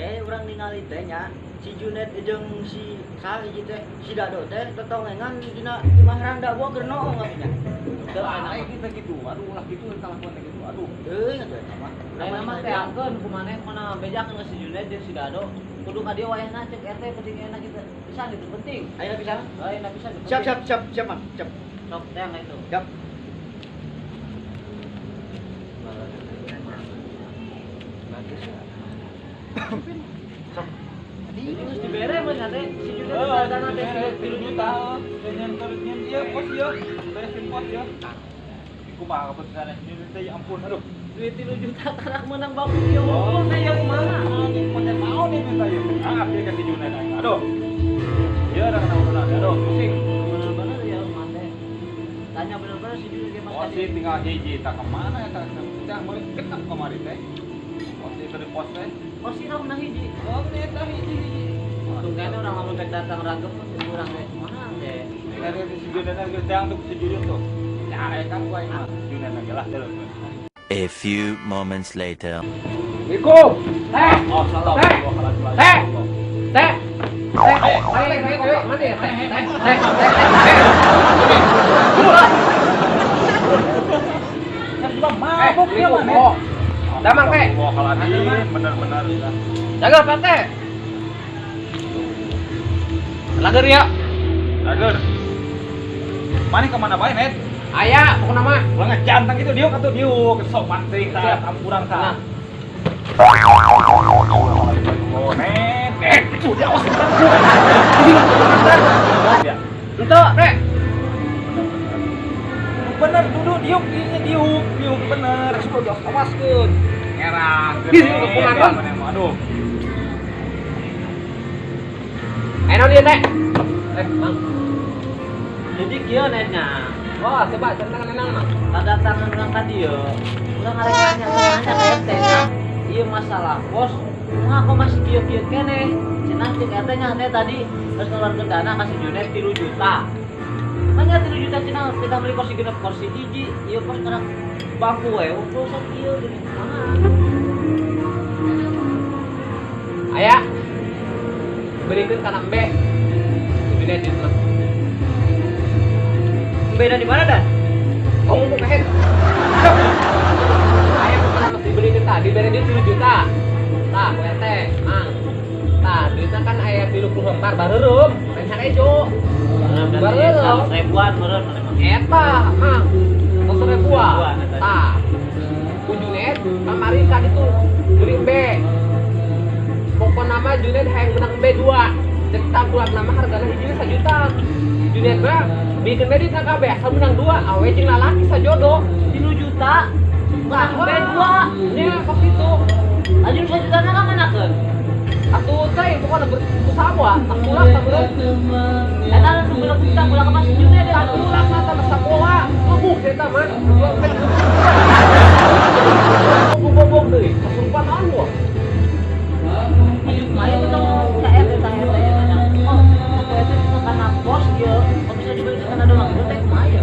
Urang ningali teh nya si Junet jeung si saha hiji teh si Dado teh tetongengan dina imah randa gua keur noong atuh nya. Teu aing kita gitu. Aduh ulah kitu kalakuan teh gitu. Aduh. Teuing atuh eta mah. Lain mah teh angkeun kumaneh mana bejakeun ka si Junet jeung si Dado. Kudu ka dieu wayahna cek RT penting enak gitu. Pisan itu penting. Ayeuna pisan. Ayeuna pisan. Siap siap siap siap Mang. Siap. Sok teh itu. Siap. Bagus ya. Sok. Ini geus dibere mah teh si Junet dana teh 3 juta. Dan yang ieu pos ieu. Beresin pos ieu. Kumaha keputusan si Junet teh ya ampun aduh. Duit 3 juta karak menang baku ieu unggul teh ya kumaha. Konten naon ieu minta ieu. Ah, pilih ka si Junet aing. Aduh. Ieu ada kena urunan aduh pusing. Bener-bener ya mate. Tanya bener-bener si Junet ge mas. Oh, si tinggal hiji tak kemana eta teh meuli genep kamari teh. Pos itu di pos teh. Oh si rauna hiji. Oh, eta hiji. Untung kene urang lamun rek datang ragem urang teh kumaha teh. Tinggal si Junet geus teang tuh si Junet tuh. Ya, kan gua aing mah Junet lagi lah terus. A few moments later. Assalamualaikum. Teh. Oh, salah. Teh. Teh. Teh. Teh. Teh. Teh. Teh. Teh. Teh. Mabuk dia mah. Damang teh. Bener-bener. Jaga Pak Teh. Lager ya. Lager. Mana kemana bae, Net? Aya, pokokna mah. Ulah ngejantang gitu diuk atuh diuk, sok pancing tah, tampuran tah. Oh, Net, Net, itu dia awas. Ya. Ente, Rek. Bener duduk diuk, ini diuk, diuk bener. Sudah awaskeun. Ngerah. Aduh. Ayo naon ieu teh? Mang. Jadi kieu netnya. Oh, coba ceritakan nenang mah. Kadatangan urang ka dieu, urang arek nanya nanya ka RT nya. Ieu masalah pos, kumaha kok masih kieu-kieu keneh? Cenah cek RT nya teh tadi geus ngeluarkeun dana ka si Junet 3 juta. Manya 3 juta cenah kita beli kursi genep kursi hiji, ieu pos kana bangku we unggul sakieu geuning kumaha. Aya. Berikan kana embe. Si Junet ieu mah. Beda di mana dan? Oh, mau kehet. Ayah pernah mesti beliin tadi, beri dia 3 juta. Tah, ku RT, Mang. Tah, duitnya kan ayah 30 lembar bareureum, lain sarejo. Bareureum. 100 ribuan meureun mana mah. Eta, Mang. 100 ribuan. Tah. Ku Junet kamari ka ditu beli embe. Pokona mah Junet hayang menang embe 2. Cek tangkulan nama hargana hijina 1 juta. Junet mah bikin duit kabeh asal menang 2, awe jeung lalaki sajodo 3 juta. Menang embe 2. Nya kos kitu. Anjing 1 jutana ka manakeun? Atuh teh pokona usaha tangkulak tangkulak. Eta anu beulak tangkulak ka si Junet eta. Tangkulak mah tah sakola. Ngebuk eta mah. Dua embe. Bobok deui, kasurupan naon gua. Anjing kumaha teh ka RT tah RT nya. Oh, RT kana pos ieu, kok bisa dibeli kana doang itu teh kumaha ya?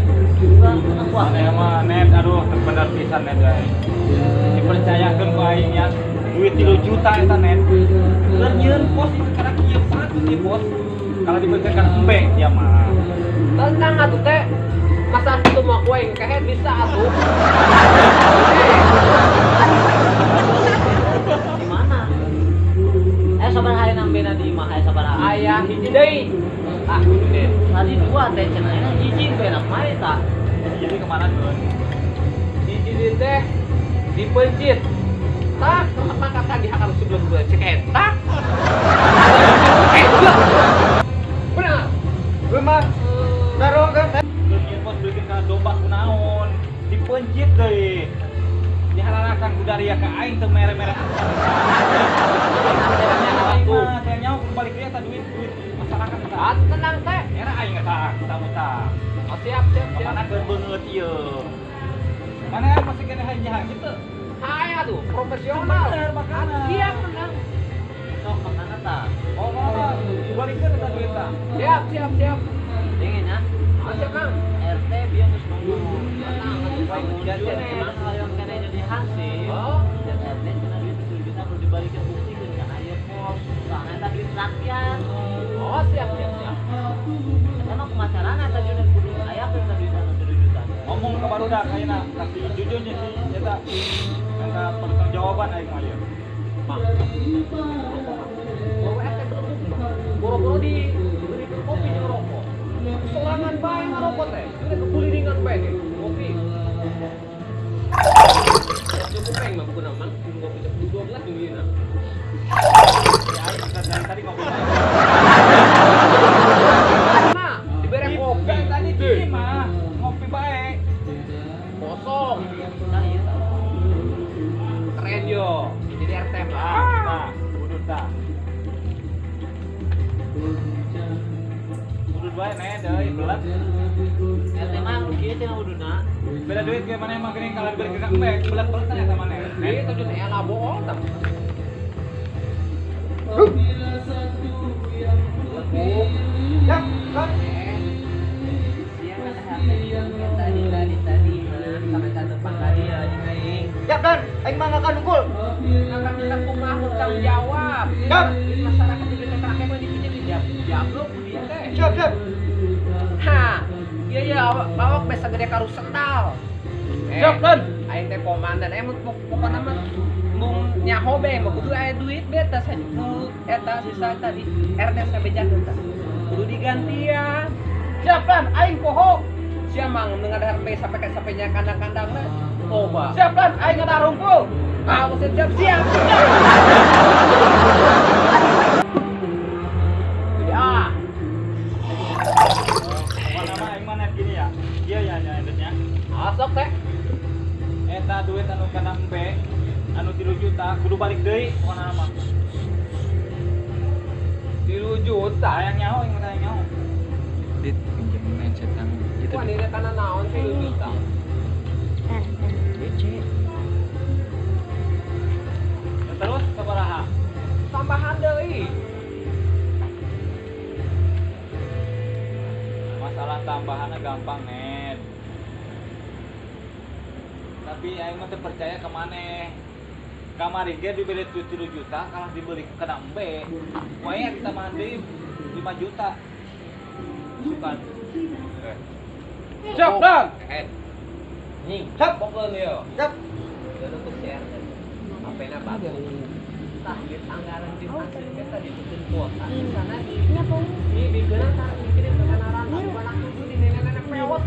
Mana mah Net, aduh bener pisan Net aing. Dipercayakeun ku aing nya duit 3 juta eta Net. Keur nyieun pos itu kana kieu patut ieu pos. Kalau diberikan kana embe dia mah. Tenang atuh teh. Masa kitu mah ku aing kehet bisa atuh. Di mana? Sabaraha aya nambena di imah aya sabaraha? Aya hiji deui. Ah, kudu deh. Tadi 2 teh cenah aya hiji bena kumaha eta? Hiji kemana tuh? Hiji deui teh dipencit. Tah, kenapa kata dihakan sebelum gue cek eta? Benar. Gue mah taruh kan. Keur pos beukeun kana domba kunaon? Dipencit deui. Dihararakan kudaria ka aing teu mere-mere. Tuh, teh nyaho balik deui eta duit duit masyarakat eta. Ah, tenang teh. Era aing eta tamu tah. Oh, siap siap siap. Mana keur beungeut ieu. Mana pasti kena hayang jahat gitu. Hayang atuh, profesional. Bener makana. Siap tenang. Sok makana tah. Oh, oh, dibalikeun eta duit tah. Siap siap siap. Dingin ya. Oh, siap Kang. RT bieu geus ngomong. Tenang atuh Junet hayang kena jadi hasil. Oh, RT cenah duit 7 juta kudu dibalikeun buktikeun kana ieu pos. ka barudak ayeuna kasih jujur nya si eta. Minta pertanggungjawaban aing mah ieu. Mang. Bawa RT berebut mah. Boro-boro di diberi kopi jeung rokok. Sorangan bae ngarokok teh. Junet kekulilingan bae ge. Ngopi. Cukup peng mah buku nama, ngopi jam 12 dulu. Ya aing dari tadi ngopi. Nah, dibere kopi tadi di mah ngopi bae. Kosong. Nah, iya. Keren yo. Jadi RT mah. Tah, udut tah. Udut bae nih deui belat. RT mah nu kieu cenah uduna. Beda duit ge maneh mah geuning kalah diberi ka embe, belat-belatan eta maneh. Itu jun ela bohong tah. Siap, kan? Sia kan RT tadi tadi tadi sampai ka depan tadi ya jeung aing. Siap dan, aing mah ngakan unggul. Akan minta kumaha tanggung jawab. Siap. Masyarakat di rakyat mah dipijit di jablok ku dia teh. Siap, siap. Hah. Iya iya awak besa gede karu sendal. Siap dan. Aing teh komandan, mun pokona mah mung nyaho be mah kudu aya duit be tah nu eta sisa tadi RT sabejakeun tah. Kudu digantian. Siap dan, aing poho. Sia mang nu ngadahar be sampai ka sampai nya kandang-kandangna. Loba. Siap dan, aing ngadahar hungkul. Ah, siap siap. Jadi ah. Nama aing mah gini ya. Iya ya nya edetnya. Ah, sok teh. Eta duit anu kana embe anu 3 juta kudu balik deui pokona mah. 3 juta hayang nyaho aing mah hayang nyaho. Dit pinjam headset anu itu. Wah, ini kana naon 3 juta? BC. Terus sabaraha? Tambahan deui. Masalah tambahannya gampang, Net. Tapi aing mah teu percaya ka maneh. Kamari ge dibeli 3 juta kalah dibeli kana embe. Wae ditambahan deui 5 juta. Sukan. Siap, Dan. Nih, Siap. pokoknya yo. Siap. Dan untuk share HP-na bagus. Tah duit anggaran di hasil kita dibikin kuota di sana di dibikin antara dikirim ke kanaran anak cucu di nenek-nenek pewot.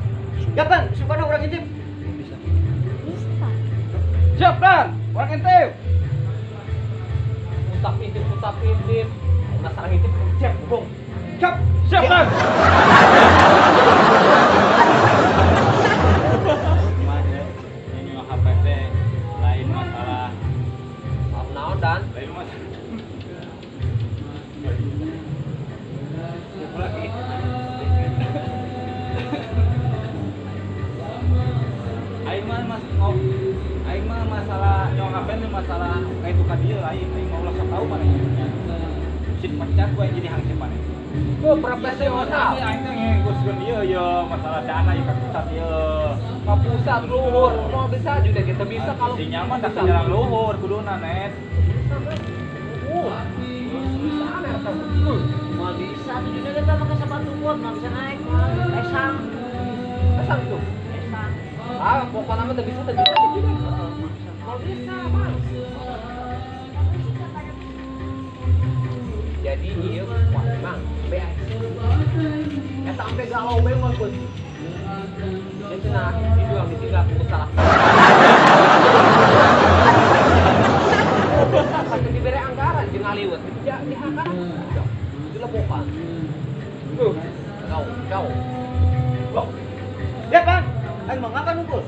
Siap, Dan. Sukana urang intip. Bisa. Bisa. Siap, Dan. Urang intip. Usap intip. Masalah intip siap, bung. Siap, siap, Dan. Ini HP teh lain masalah. Naon dan? Lain masalah. Aing mah mas aing mah masalah nyong HP teh masalah kayak itu ka dieu aing mah ulah sok tau maneh. Sip pecat gua jadi hangsep maneh. Oh, profesional. Aing teh ngegoskeun ieu ye masalah dana ieu ka pusat ieu. Ka pusat luhur, mau bisa juga kita bisa kalau sinyal mah tak sinyal luhur kuduna net. Bisa aneh atau Mau bisa tuh juga kita pakai sepatu bot, nggak bisa naik, esang. Esang itu. Esang. Ah, pokoknya mah bisa juga. Mau bisa, Bang. Jadi ieu wah mang be. Eta sampai galau be mah pun. Dia cenah itu yang ditinggal ku salah. Kan dibere anggaran jeung ngaliwet di anggaran. Dilebokan. Kau, kau. Loh. Ya, Bang. Aing mah ngakan unggul.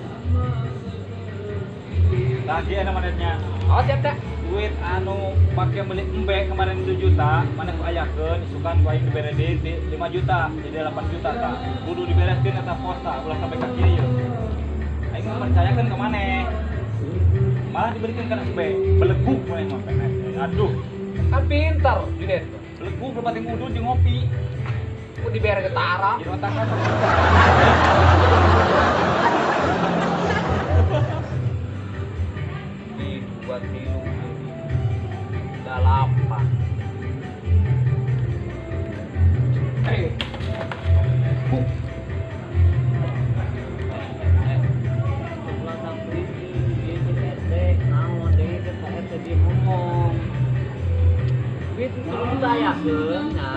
Lagi ana manetnya. Oh, siap teh. Duit anu pake beli embe kemarin 7 juta, mana ku ayakeun isukan ku aing dibere deui 5 juta, jadi 8 juta tah. Kudu dibereskeun eta pos tah, ulah sampai ka kieu ieu. Aing mah percayakeun ka maneh. Malah diberikan kana embe, beleguk maneh mah pengen. Aduh, Kan pintar Junet. beleguk lepat yang udud jeung ngopi. Ku dibere getara. Jadi otaknya sok Di 2 kilo 8. Duit 3 juta ayakeun nya.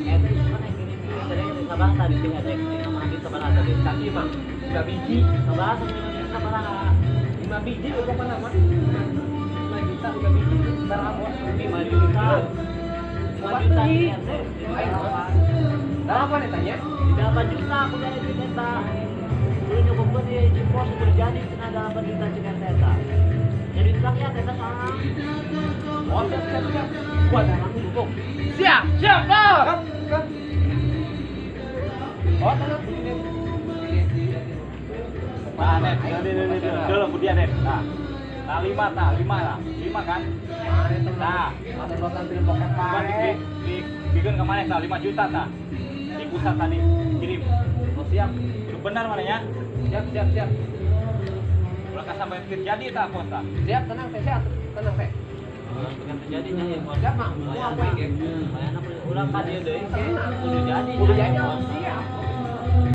Eta mana gini duit teh sabaraha tadi sih ada yang sama sabaraha tadi? Tadi mah 5 biji. Sabaraha sampai sabaraha? 5 biji pokoknya mah. 5 juta 5 biji sabaraha bos? 5 juta. 5 juta Berapa nih tanya? 8 juta aku dari duit eta. Kudu nyokopkeun ieu hiji pos terjadi cenah 8 juta cenah eta. Jadi rakyat eta soalna. Oh, siap siap siap. Buat aku dukung. Siap, siap, dah. Oh, tenang. Nah, Net, ini, dulu kemudian Net. Nah, nah 5 tah, 5 lah, 5 kan? Nah, nonton film bokep bae. Bikin kemana tah? 5 juta tah. Di pusat tadi kirim. Oh, siap. Udah benar mana ya? Siap, siap, siap. Ulah sampai terjadi tah pos tah. Siap, tenang teh, siap. Tenang teh. Bukan terjadi nya ya. Siap, Mak. Mau apa ini? Lumayan urang ka dieu deui kudu jadi. Kudu jadi.